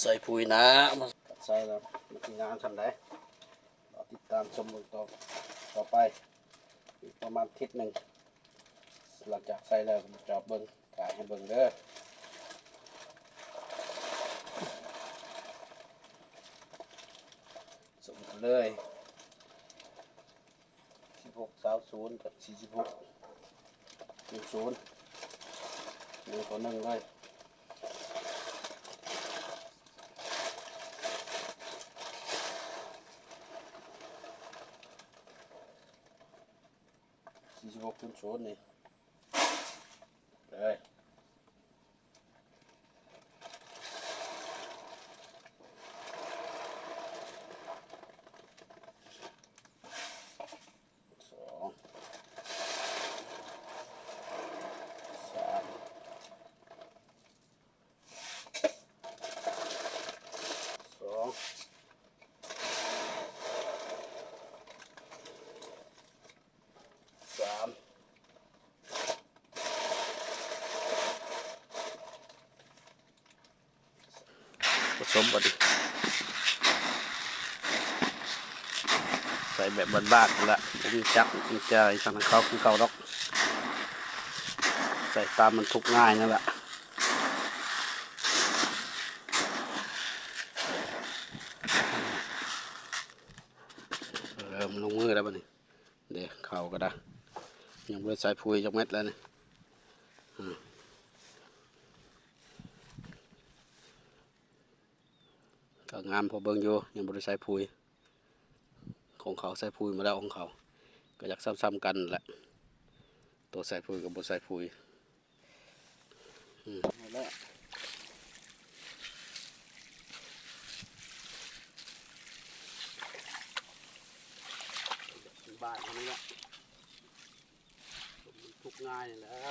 ໃສ່ປຸ໋ຍນະ ໃສ່ແລ້ວມັນຊິງາມສ່ຳໃດ ລໍຕິດຕາມຊົມເບິ່ງຕໍ່ ຕໍ່ໄປ ອີກປະມານທິດໜຶ່ງ ຫຼັງຈາກໃສ່ແລ້ວກໍມາຈອບເບິ່ງ ຖ່າຍໃຫ້ເບິ່ງເດີ ສົມກັນເລີຍ ສິບຫົກ ຊາວສູນ ກັບ ສີ່ສິບຫົກ ສູນ ໜຶ່ງຕໍ່ໜຶ່ງເລີຍ ສີ່ສິບຫົກ ສູນ ສູນ ນີ້ ເລີຍ ສອງ ສາມ ສອງ ສາມ ປະສົມບັດນີ້ ໃສ່ແບບບ້ານໆ ຫັ້ນລະ ບໍ່ມີຈັກມີຈາຍທາງເຂົາຄືເກົ່າດອກ ໃສ່ຕາມມັນທຸກງ່າຍນັ້ນລະ ເລີ່ມລົງມືແລ້ວບັດນີ້. ເດ້ ເຂົ້າກໍໄດ້ ຍັງບໍ່ໄດ້ໃສ່ປຸ໋ຍຈັກເມັດເລີຍນີ້ ອືມ ກໍງາມພໍເບິ່ງຢູ່ ຍັງບໍ່ໄດ້ໃສ່ປຸ໋ຍ ຂອງເຂົາໃສ່ປຸ໋ຍມາແລ້ວ ຂອງເຂົາກໍຢາກສ່ຳໆກັນແຫຼະ ຕົວໃສ່ປຸ໋ຍກັບບໍ່ໃສ່ປຸ໋ຍ. ອືມ ນັ້ນແຫຼະ ບ້ານເຮົານີ້ແຫຼະ ມັນທຸກງ່າຍນີ້ແຫຼະ.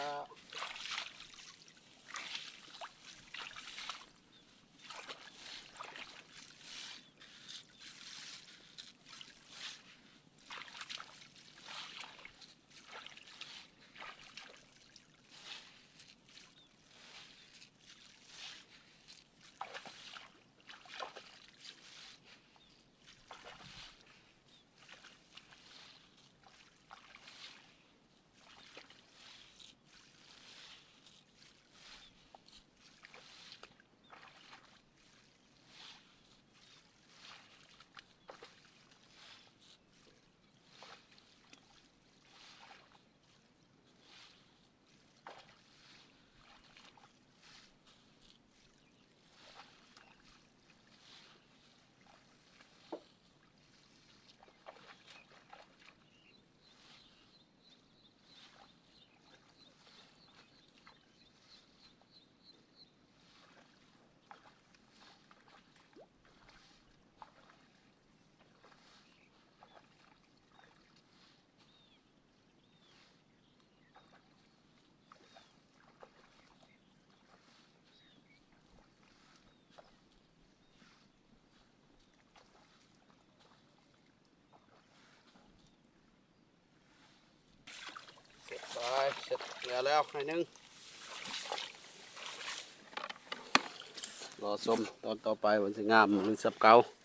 ເສັດໄປ ເສັດແລ້ວ ແລ້ວໃຫ້ໜຶ່ງ ລໍຊົມຕອນຕໍ່ໄປວ່າມັນຊິງາມຫຼືສ່ຳເກົ່າ.